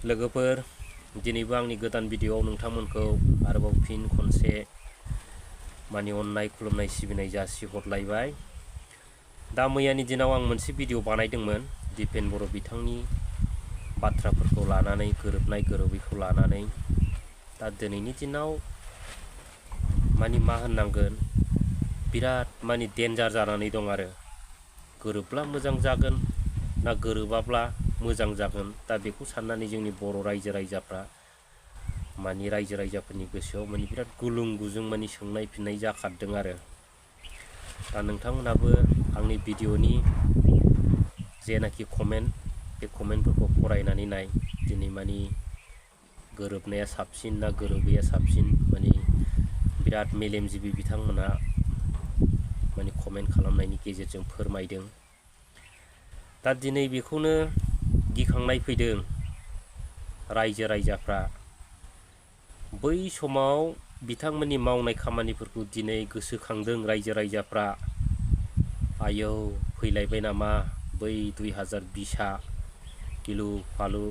लोगोफोर दिनैबो आंनि गोदान भिडिअआव नोंथांमोनखौ आरोबाव फिन खनसे मानि अननाय खुलुमनाय सिबिनाय जासिहरलायबाय। दा मैयानि दिनाव आं मोनसे भिडिअ बानायदोंमोन दिपेन बर' बिथांनि बाथ्राफोरखौ लानानै गोरोबनाय गोरोबैखौ लानानै। दा दिनैनि दिनाव मानि मा होननांगोन बिराद मानि डेन्जार जानानै दं आरो गोरोबब्ला मोजां जागोन ना गोरोबाब्ला मोजां जागोन। दा बेखौ साननानै जोंनि बर' रायजो राजाफ्रा मानि रायजो राजाफोरनि गोसोआव मानि बिराद गुलुं गुजुं मानि सोंनाय फिननाय जाखादों आरो। दा नोंथांमोनहाबो आंनि भिडिअनि जेनाखि कमेन्ट बे कमेन्टफोरखौ फरायनानै नाय। दिनै मानि गोरोबनाया साबसिन ना गोरोबैया साबसिन मानि बिराद मेलेमजिबि बिथांमोनहा मानि कमेन्ट खालामनायनि गेजेरजों फोरमायदों। दा दिनै बेखौनो गिखांनाय फैदों रायजो राजाफ्रा बै समाव बिथांमोननि मावनाय खामानिफोरखौ दिनै गोसोखांदों रायजो राजाफ्रा। आयौ फैलायबाय नामा बै 2020आ गिलु फालु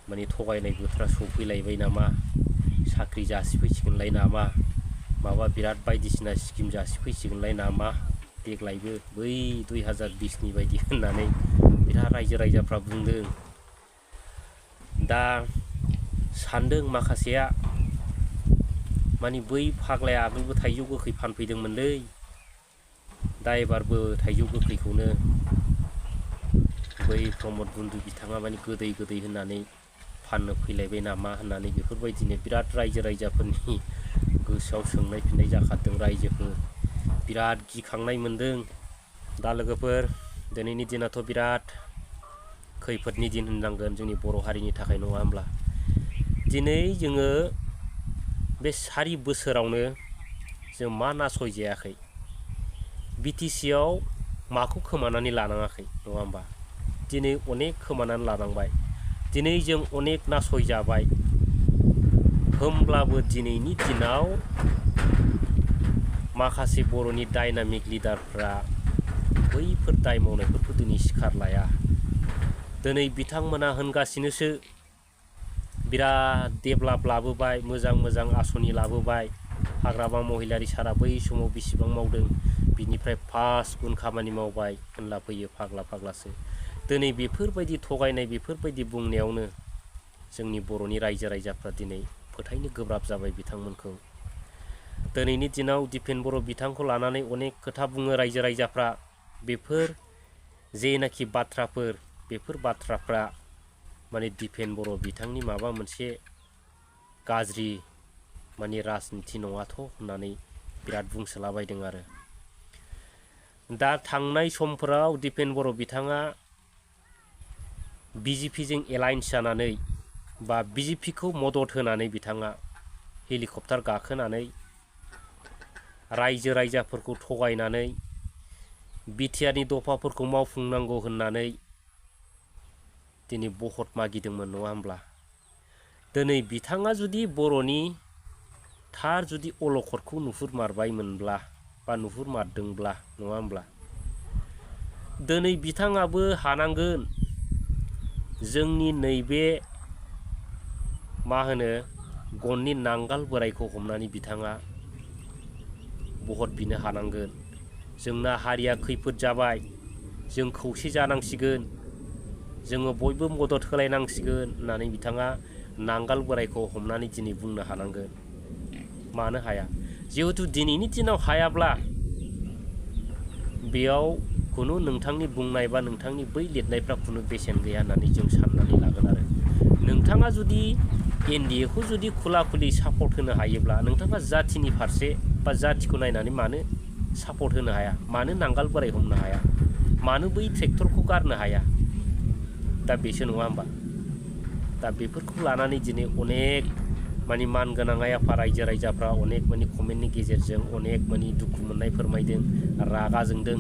माने थगायनाय बोथोरा सफैलायबाय नामा, साख्रि जासिफैसिगोनलाय नामा, माबा बिराद बायदिसिना स्किम जासिफैसिगोनलाय नामा देग्लायबो बै 2020नि बायदि होननानै बिराद रायजो राजाफ्रा बुंदों। दा सानदों माखासेया मानि बै फाग्लाया आगोलबो थाइजौ गोखै फानफैदोंमोनलै, दा एबारबो थाइजौ गोखैखौनो बै प्रमद बुन्दु बिथाङा मानि गोदै गोदै होननानै फाननो फैलायबाय नामा होननानै बेफोरबायदिनो बिराद रायजो राजाफोरनि गोसोआव सोंनाय फिननाय जाखादों। रायजोफोर बिराद गिखांनाय मोनदों। दा लोगोफोर दिनैनि दिनाथ' बिराद खैफोदनि दिन होननांगोन जोंनि बर' हारिनि थाखाय, नङा होमब्ला? दिनै जोङो बे 4 बोसोरावनो जों मा नासयजायाखै, BTCआव माखौ खोमानानै लानाङाखै, नङा होमबा? दिनै अनेक खोमानानै लानांबाय, दिनै जों अनेक नासयजाबाय। होमब्लाबो दिनैनि दिनाव माखासे बर'नि डायनामिक लिडारफ्रा बैफोर दाय मावनायफोरखौ दिनै सिखार लाया। दिनै बिथांमोना होनगासिनोसो बिराद डेभेलप लाबोबाय, मोजां मोजां आसनि लाबोबाय, हाग्रामा महिलारि सारा बै समाव बेसेबां मावदों बिनिफ्राय 5 गुन खामानि मावबाय होनला फैयो फाग्ला फाग्लासो। दिनै बेफोरबायदि थगायनाय बेफोरबायदि बुंनायावनो जोंनि बर'नि रायजो राजाफ्रा दिनै फोथायनो गोब्राब जाबाय बिथांमोनखौ। दिनैनि दिनाव दिपेन बर' बिथांखौ लानानै अनेक खोथा बुङो रायजो राजाफ्रा। बेफोर जेनाखि बाथ्राफोर बेफोर बाथ्राफ्रा माने दिपेन बर' बिथांनि माबा मोनसे गाज्रि माने राजनिति नङाथ' होननानै बिराद बुंसोलाबायदों आरो। दा थांनाय समफोराव दिपेन बर' बिथाङा BJPजों एलायन्स जानानै बा BJPखौ मदद होनानै बिथाङा हेलिकप्टार गाखोनानै रायजो राजाफोरखौ थगायनानै बिटिआरनि दफाफोरखौ मावफुंनांगौ होननानै दिनै भट मागिदोंमोन, नङा होमब्ला? दिनै बिथाङा जुदि बर'नि थार जुदि अलखदखौ नुहुरमारबायमोनब्ला बा नुहुरमारदोंब्ला, नङा होमब्ला? दिनै बिथाङाबो हानांगोन जोंनि नैबे मा होनो गननि नांगाल बोरायखौ हमनानै बिथाङा भट बिनो हानांगोन। जोंना हारिया खैफोद जाबाय, जों खौसे जानांसिगोन, जोङो बयबो मदद होलायनांसिगोन होननानै बिथाङा नांगाल बोरायखौ हमनानै दिनै बुंनो हानांगोन। मानो हाया? जिहेथु दिनैनि दिनाव हायाब्ला बेयाव खुनु नोंथांनि बुंनाय बा नोंथांनि बै लिरनायफ्रा खुनु बेसेन गैया होननानै जों साननानै लागोन आरो। नोंथाङा जुदि NDAखौ जुदि खुला खुलि सापर्ट होनो हायोब्ला नोंथाङा जाथिनि फारसे बा जाथिखौ नायनानै मानो सापर्ट होनो हाया? मानो नांगाल बोराय हमनो हाया? मानो बै ट्रेक्टरखौ गारनो हाया? दा बेसो नङा होमबा? दा बेफोरखौ लानानै दिनै अनेक मानि मानगोनां आइ आफा रायजो राजाफ्रा अनेक मानि कमेन्टनि गेजेरजों अनेक मानि दुखु मोननाय फोरमायदों, रागा जोंदों।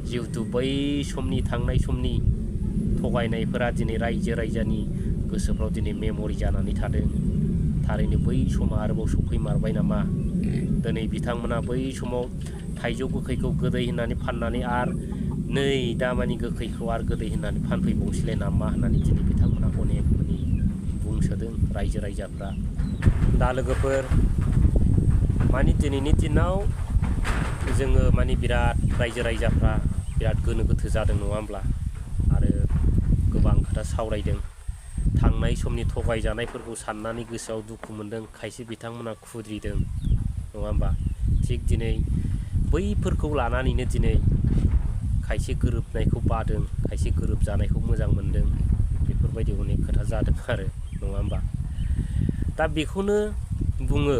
जिहेथु बै समनि थांनाय समनि थगायनायफोरा दिनै रायजो राजानि गोसोफ्राव दिनै मेम'रि जानानै थादों। थारैनो बै समा आरोबाव सफैमारबाय नामा? दिनै बिथांमोना बै समाव थाइजौ गोखैखौ गोदै होननानै फाननानै आरो नै दा मानि गोखैखौ आरो गोदै होननानै फानफैबावसैलाय नामा होननानै दिनै बिथांमोना अनेक मानि रायजो राजाफ्रा। दा लोगोफोर माने दिनैनि दिनाव जोङो माने बिराद रायजो राजाफ्रा बिराद गोनो गोथो जादों नङा होमब्ला, आरो गोबां खोथा सावरायदों। थांनाय समनि थगायजानायफोरखौ साननानै गोसोआव दुखु मोनदों, खायसे बिथांमोना खुद्रिदों नङा होमबा। थिग दिनै बैफोरखौ लानानैनो दिनै खायसे गोरोबनायखौ बादों, खायसे गोरोबजानायखौ मोजां मोनदों, बेफोरबायदि अनेक खोथा जादों आरो नङा होमबा। दा बेखौनो बुङो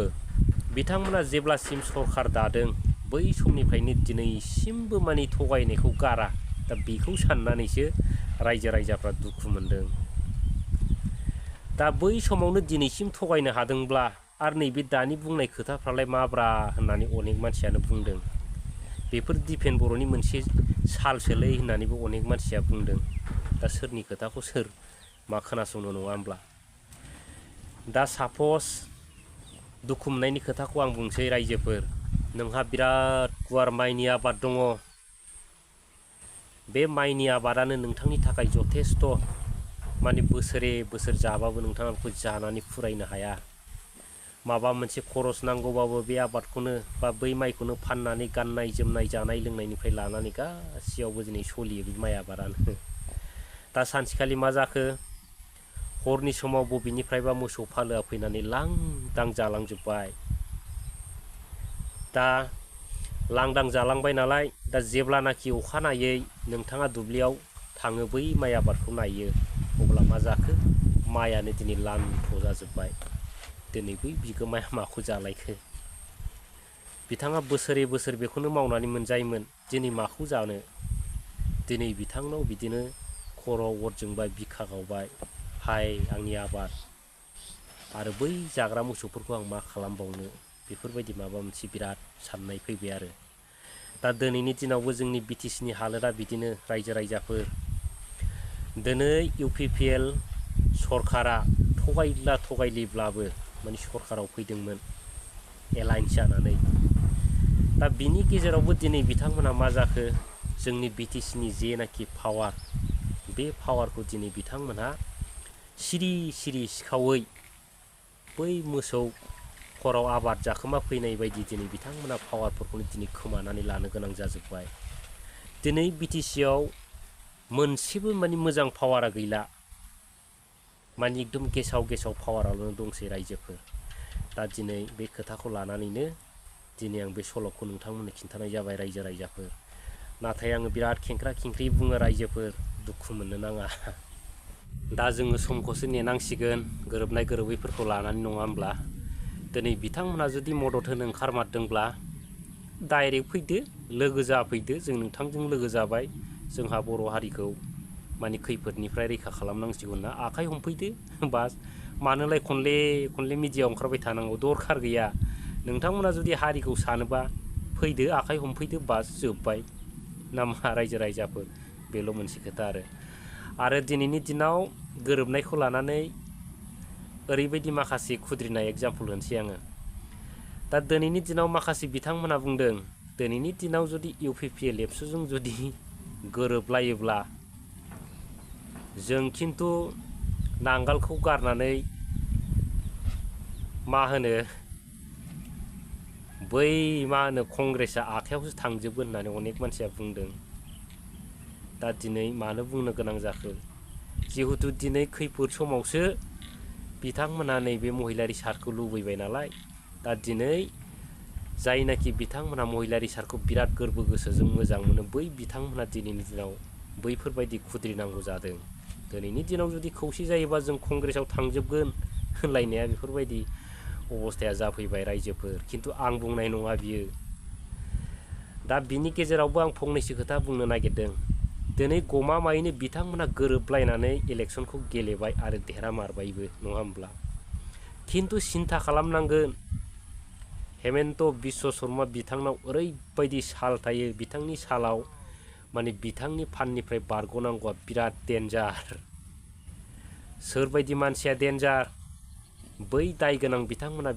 बिथांमोना जेब्लासिम सरखार दादों बै समनिफ्रायनो दिनैसिमबो माने थगायनायखौ गारा। दा बेखौ साननानैसो रायजो राजाफ्रा दुखु मोनदों। दा बै समावनो दिनैसिम थगायनो हादोंब्ला आरो नैबे दानि बुंनाय खोथाफ्रालाय माब्रा होननानै अनेक मानसियानो बुंदों। बेफोर दिफेन बर'नि मोनसे सालसोलै होननानैबो अनेक मानसिया बुंदों। दा सोरनि खोथाखौ सोर मा खोनासंनो नङा होमब्ला। दा सापस दुखु मोननायनि खोथाखौ आं बुंसै रायजोफोर, नोंहा बिराद गुवार माइनि आबाद दङ। बे माइनि आबादानो नोंथांनि थाखाय जथेस्थ', माने बोसोरे बोसोर जाबाबो नोंथाङा बेखौ जानानै फुरायनो हाया। माबा मोनसे खरस नांगौबाबो बे आबादखौनो बा बै माइखौनो फाननानै गाननाय जोमनाय जानाय लोंनायनिफ्राय लानानै गासैयावबो दिनै सलियो बे माइ आबादानो। दा सानसेखालि मा जाखो, हरनि समाव बबेनिफ्रायबा मोसौ फालोआ फैनानै लांदां जालांजोब्बाय। दा लांदां जालांबाय नालाय, दा जेब्लानाखि अखानायै नोंथाङा दुब्लियाव थाङो बै माइ आबादखौ नायो, अब्ला मा जाखो, माइआनो दिनै लान्थ' जाजोब्बाय। दिनै बै बिगोमाया माखौ जालायखो। बिथाङा बोसोरे बोसोर बेखौनो मावनानै मोनजायोमोन, दिनै माखौ जानो। दिनै बिथांनाव बिदिनो खर' अर जोंबाय, बिखा गावबाय, हाय आंनि आबाद आरो बै जाग्रा मोसौफोरखौ आं मा खालामबावनो, बेफोरबायदि माबा मोनसे बिराद साननाय फैबाय आरो। दा दिनैनि दिनावबो जोंनि बिटिसिनि हालोदा बिदिनो रायजो राजाफोर। दिनै UPPL सरकारा थगायला थगायलिब्लाबो माने सरकाराव फैदोंमोन एलायन्स जानानै। दा बिनि गेजेरावबो दिनै बिथांमोना मा जाखो, जोंनि बिटिसिनि जेनाखि पावार, बे पावारखौ दिनै बिथांमोनहा सिरि सिरि सिखावै बै मोसौ खराव आबाद जाखोमा फैनाय बायदि दिनै बिथांमोना पावारफोरखौनो दिनै खोमानानै लानो गोनां जाजोब्बाय। दिनै बिटिसियाव मोनसेबो माने मोजां पावारा गैला, माने एकदम गेसाव गेसाव पावाराल' दंसै रायजोफोर। दा दिनै बे खोथाखौ लानानैनो दिनै आं बे सल'खौ नोंथांमोननो खिन्थानाय जाबाय रायजो राजाफोर। नाथाय आङो बिराद खेंख्रा खेंख्रि बुङो रायजोफोर, दुखु मोननो नाङा। दा जोङो समखौसो नेनांसिगोन गोरोबनाय गोरोबैफोरखौ लानानै नङा होमब्ला। दिनै बिथांमोनहा जुदि मदद होनो ओंखारमारदोंब्ला डाइरेक्ट फैदो, लोगो जाफैदो, जों नोंथांजों लोगो जाबाय, जोंहा बर' हारिखौ माने खैफोदनिफ्राय रैखा खालामनांसिगौ होनना आखाइ हमफैदो। बास, मानोलाय खनले खनले मिडियायाव ओंखारबाय थानांगौ, दरखार गैया। नोंथांमोना जुदि हारिखौ सानोबा फैदो, आखाइ हमफैदो, बास जोब्बाय नामा रायजो राजाफोर। बेल' मोनसे खोथा आरो दिनैनि दिनाव गोरोबनायखौ लानानै ओरैबायदि माखासे खुद्रिनाय एग्जाम्पल होनोसै आङो। दा दिनैनि दिनाव माखासे बिथांमोना बुंदों, दिनैनि दिनाव जुदि UPPL एबसुजों जुदि गोरोबलायोब्ला जों खिन्थु नांगालखौ गारनानै मा होनो बै मा होनो कंग्रेसआ आखायावसो थांजोबगोन होननानै अनेक मानसिया बुंदों। दा दिनै मानो बुंनो गोनां जाखो, जिहेथु दिनै खैफोद समावसो बिथांमोना नैबे महिलारि सारखौ लुबैबाय नालाय। दा दिनै जायनाखि बिथांमोना महिलारि सारखौ बिराद गोरबो गोसोजों मोजां मोनो, बै बिथांमोना दिनैनि दिनाव बैफोरबायदि खुद्रिनांगौ जादों। दिनैनि दिनाव जुदि खौसे जायोबा जों कंग्रेसाव थांजोबगोन होनलायनाया बेफोरबायदि अबस्थाया जाफैबाय रायजोफोर। खिन्थु आं बुंनाय नङा बियो। दा बिनि गेजेरावबो आं फंनैसो खोथा बुंनो नागिरदों। दिनै गमामायैनो बिथांमोना गोरोबलायनानै इलेक्सनखौ गेलेबाय आरो देरहामारबायबो नङा होमब्ला। खिन्थु सिन्था खालामनांगोन, हेमन्त बिश्व शर्मा बिथांनाव ओरैबायदि साल थायो, बिथांनि सालाव माने बिथांनि फाननिफ्राय बारग'नांगौआ बिराद डेन्जार। सोरबायदि मानसिया डेन्जार, बै दाय गोनां बिथांमोना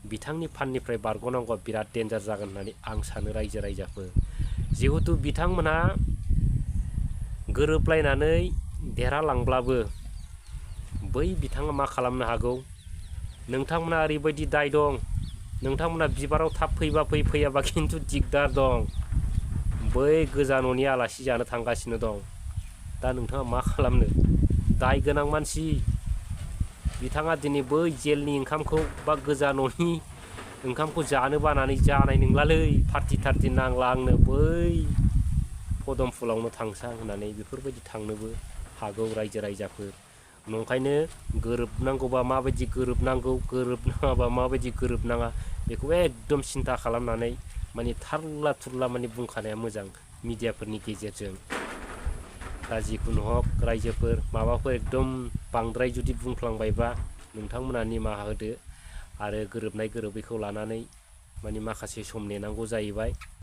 बिथांनि फाननिफ्राय बारग'नांगौआ बिराद डेन्जार जागोन होननानै आं सानो रायजो राजाफोर। जिहेथु बिथांमोनहा गोरोबलायनानै देरहालांब्लाबो बै बिथाङा मा खालामनो हागौ नोंथांमोना ओरैबायदि दाय दं नोंथांमोना बिबाराव थाब फैबा फैयाबा खिन्थु दिगदार दं बै गोजा न'नि आलासि जानो थांगासिनो दं दा नोंथाङा मा खालामनो दाय गोनां मानसि बिथाङा दिनै बै जेलनि ओंखामखौ बा गोजा न'नि ओंखामखौ जानो बानानै जानाय नंलालै पार्टि नांला आंनो बै पदमफुलावनो थांसां होननानै बेफोरबायदि थांनोबो हागौ रायजो राजाफोर नंखायनो गोरोबनांगौबा माबायदि गोरोबनांगौ गोरोबनाङाबा माबायदि गोरोबनाङा बेखौ एकदम सिन्था खालामनानै माने थारला थुरला माने बुंखानाया मोजां मिडियाफोरनि गेजेरजों दा जिखुनु हक रायजोफोर माबाफोर एकदम बांद्राय जुदि बुंफ्लांबायबा नोंथांमोना निमाहा होदो आरो गोरोबनाय गोरोबैखौ लानानै माने माखासे सम नेनांगौ जाहैबाय।